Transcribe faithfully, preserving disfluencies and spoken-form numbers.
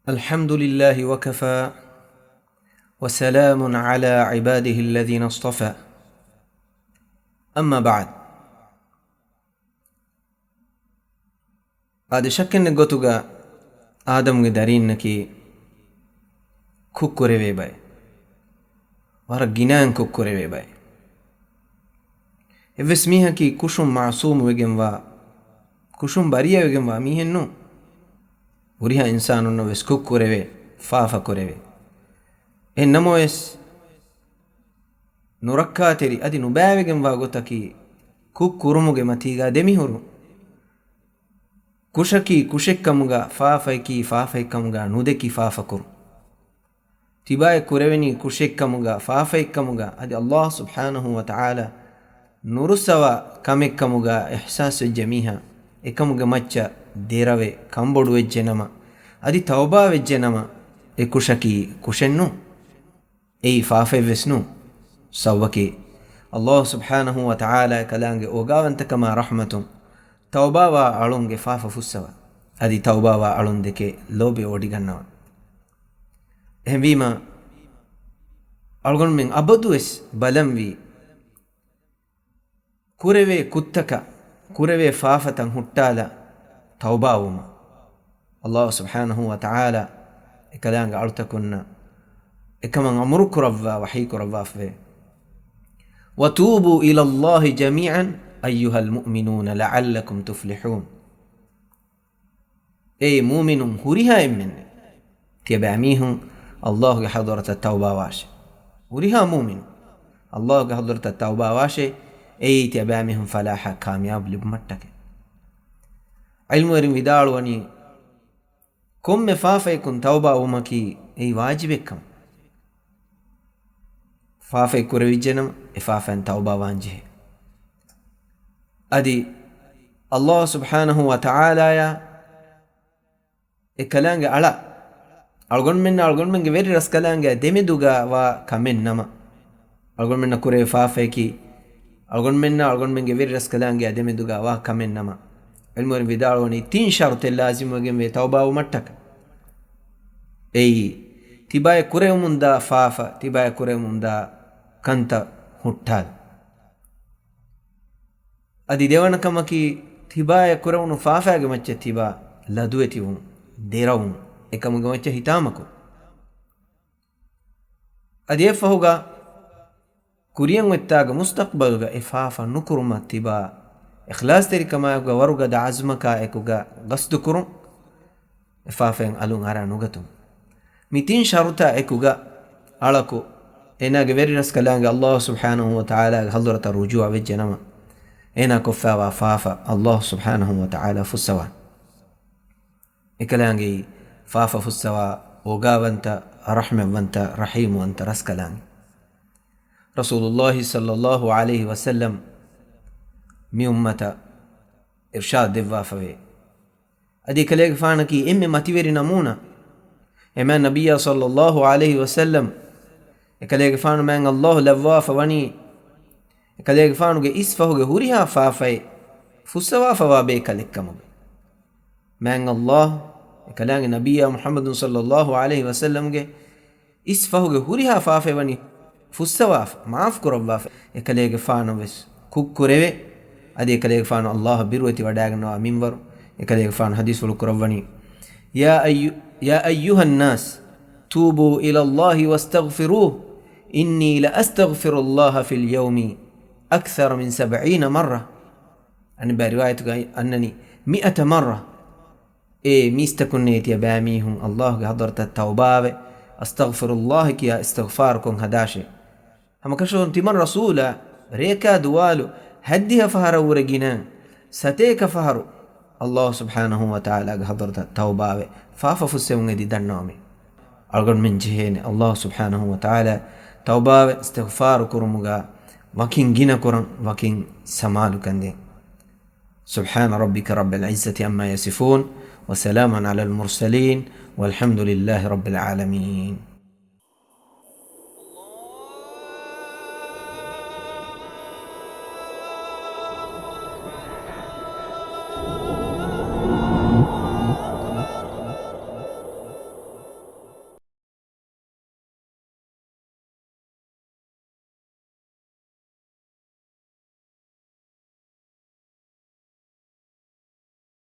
الحمد لله وكفى، وسلام على عباده الذين اصطفى. أما بعد. އާދެ، ޝައްކެއްނެތް ގޮތުގަ އާދަމްގެ ދަރީންނަކީ ކުށްކުރެވޭ ބައެއް. ވަރަށް ގިނައިން ކުށްކުރެވޭ ބައެއް. އެއްވެސް މީހަކީ ކުށުން މައުޞޫމުވެގެންވާ، ކުށުން ބަރީއަވެގެންވާ މީހެއް ނޫން. ހުރިހާ އިންސާނުންނަށް ވެސް ކުށްކުރެވޭ، ފާފަކުރެވޭ. އެހެން ނަމަވެސް، ނުރައްކާތެރި އަދި ނުބައިވެގެންވާ ގޮތަކީ ކުށްކުރުމުގެ މަތީގަ ދެމިހުރުން. ކުށަކީ ކުށެއްކަމުގަ، ފާފައަކީ ފާފައެއްކަމުގަ ނުދެކި ފާފަކުރުން. ތިބާއެއް ކުރެވެނީ ކުށެއްކަމުގަ، ފާފައެއްކަމުގަ، އަދި ﷲ ސުބްޙާނަހޫ ވަތަޢާލާ ނުރުއްސަވާ ކަމެއްކަމުގަ އިޙްސާސްވެއްޖެ މީހާ، އެކަމުގެ މައްޗަށް ދެރަވެ ކަންބޮޑުވެއްޖެނަމަ، އަދި ތައުބާވެއްޖެނަމަ، އެ ކުށަކީ ކުށެއްނޫން. އެއީ ފާފައެއްވެސް ނޫން. ސަބަބަކީ، ﷲ ސުބްޙާނަހޫ ވަތަޢާލާ އެކަލާނގެ އޯގާވަންތަކަމާ ރަޙްމަތުން ތައުބާވާ އަޅުންގެ ފާފަ ފުއްސަވާ، އަދި ތައުބާވާ އަޅުން ދެކެ ލޯބި ވޮޑިގަންނަވާ. އެހެންވީމަ، އަޅުގަނޑުމެން އަބަދުވެސް ބަލަންވީ، ކުރެވޭ ކުށްތަކަށް، ކުރެވޭ ފާފަތައް ހުއްޓާލާ ތައުބާވުމަށް. ﷲ ސުބްޙާނަހޫ ވަތަޢާލާ އެކަލާނގެ އަޅުތަކުންނަށް އެކަމަށް އަމުރު ކުރައްވާ، ވަޙީ ކުރައްވާފަވޭ. وَتُوبُوا إِلَى اللَّهِ جَمِيعًا أَيُّهَا الْمُؤْمِنُونَ لَعَلَّكُمْ تُفْلِحُونَ. އޭ މުއުމިނުން ހުރިހާ އެންމެން، ތިޔަބައިމީހުން ﷲގެ ޙަޟްރަތަށް ތައުބާވާށޭ. ހުރިހާ މުއުމިނުން ﷲގެ ޙަޟްރަތަށް ތައުބާވާށޭ، އެއީ ތިޔަބައިމީހުން ފަލާޙަށް ކާމިޔާބު ލިބުމަށްޓަކައި. ޢިލްމުވެރިން ވިދާޅުވަނީ، ކޮންމެ ފާފައަކުން ތައުބާވުމަކީ އެއީ ވާޖިބެއްކަމަށް. ފާފައެއް ކުރެވިއްޖެނަމަ، އެ ފާފައިން ތައުބާވާންޖެހޭ. އަދި ﷲ ސުބްޙާނަހޫ ވަތަޢާލާޔާ އެކަލާނގެ އަޅާ، އަޅުގަނޑުމެންނާ އަޅުގަނޑުމެންގެ ވެރި ރަސްކަލާނގެއާ ދެމެދުގަ ވާ ކަމެއް ނަމަ، އަޅުގަނޑުމެންނަށް ކުރެވޭ ފާފައަކީ، އަޅުގަނޑުމެންނާ އަޅުގަނޑުމެންގެ ވެރި ރަސްކަލާނގެއާ ދެމެދުގަ ވާ ކަމެއް ނަމަ، ޢިލްމުވެރިން ވިދާޅުވަނީ ތިން ޝަރުޠެއް ލާޒިމުވެގެންވޭ ތައުބާވުމަށްޓަކައި. އެއީ، ތިބާއެއް ކުރެވެމުންދާ ފާފަ، ތިބާއެއް ކުރެވެމުންދާ ކަންތައް ހުއްޓާލުން. އަދި ދެވަނަ ކަމަކީ، ތިބާއެއް ކުރެވުނު ފާފައިގެ މައްޗަށް ތިބާ ލަދުވެތިވުން، ދެރަވުން، އެކަމުގެ މައްޗަށް ހިތާމަކުރުން. އަދި އެއަށްފަހުގަ ކުރިޔަށް އޮތްތާގަ މުސްތަޤްބަލްގަ އެ ފާފަ ނުކުރުމަށް ތިބާ އިޚްލާޞްތެރިކަމާއެކުގަ ވަރުގަދަ ޢަޒްމަކާ އެކުގަ ގަސްދުކުރުން، އެ ފާފައިން އަލުން އަރާ ނުގަތުން. މި ތިން ޝަރުޠާ އެކުގަ އަޅަކު އޭނާގެ ވެރިރަސްކަލާނގެ ﷲ ސުބްޙާނަހޫ ވަތަޢާލާގެ ޙަޟްރަތަށް ރުޖޫޢަ ވެއްޖެނަމަ، އޭނާ ކޮށްފައިވާ ފާފަ ﷲ ސުބްޙާނަހޫ ވަތަޢާލާ ފުއްސަވާނެ. އެކަލާނގެއީ ފާފަ ފުއްސަވާ އޯގާވަންތަ، ރަޙްމަތްވަންތަ، ރަޙީމުވަންތަ ރަސްކަލާނގެ. ރަސޫލުﷲ ޞައްލަﷲ ޢަލައިހި ވަސައްލަމް މި އުއްމަތަށް އިރްޝާދު ދެއްވާފަވޭ. އަދި އެކަލޭގެފާނަކީ އެންމެ މަތިވެރި ނަމޫނާ. އެމާ ނަބިއްޔާ ޞައްލަﷲ ޢަލައިހި ވަސައްލަމް، އެކަލޭގެފާނު މާތް ﷲ ލައްވާފަ ވަނީ، އެކަލޭގެފާނުގެ އިސް ފަހުގެ ހުރިހާ ފާފައެއް ފުއްސަވާފަވާ ބޭކަލެއްކަމުގަ. މާތް ﷲ އެކަލާނގެ ނަބިއްޔާ މުޙައްމަދު ޞައްލަﷲ ޢަލައިހި ވަސައްލަމްގެ އިސް ފަހުގެ ހުރިހާ ފާފައެއް ވަނީ ފުއްސަވާފަ، މާފު ކުރައްވާފަ. އެކަލޭގެފާނު ވެސް ކުށްކުރެވޭ. އަދި އެކަލޭގެފާނު ﷲ ބިރުވެތި ވަޑައިގަންނަވާ މިންވަރު، އެކަލޭގެފާނު ޙަދީޘްފުޅު ކުރައްވަނީ، يا أي-، يا أيها الناس توبوا إلى الله واستغفروه إني لأستغفر الله في اليوم أكثر من سبعين مرة. އަނެއްބައި ރިވާޔަތުގައި އަންނަނީ، مئة مرة. އޭ މީސްތަކުންނޭ، ތިޔަބައިމީހުން ﷲގެ ޙަޟްރަތަށް ތައުބާވެ، އަސްތަޣްފިރުﷲ ކިޔާ އިސްތިޣްފާރުކޮށް ހަދާށޭ. ހަމަކަށަވަރުން ތިމަން ރަސޫލާ ރެޔަކާ ދުވާލު ހައްދިހަ ފަހަރަށްވުރެ ގިނަ ސަތޭކަ ފަހަރު ﷲ ސުބްޙާނަހޫ ވަތަޢާލާގެ ޙަޟްރަތަށް ތައުބާވެ، ފާފަ ފުއްސެވުން އެދި ދަންނަވަމޭ. އަޅުގަނޑުމެން ޖެހޭނެ ﷲ ސުބްޙާނަހޫ ވަތަޢާލާ ތައުބާވެ، އިސްތިޣްފާރު ކުރުމުގަ ވަކިން ގިނަކުރަން، ވަކިން ސަމާލުކަންދޭން. سبحان ربك رب العزة عما يصفون، وسلام على المرسلين، والحمد لله رب العالمين.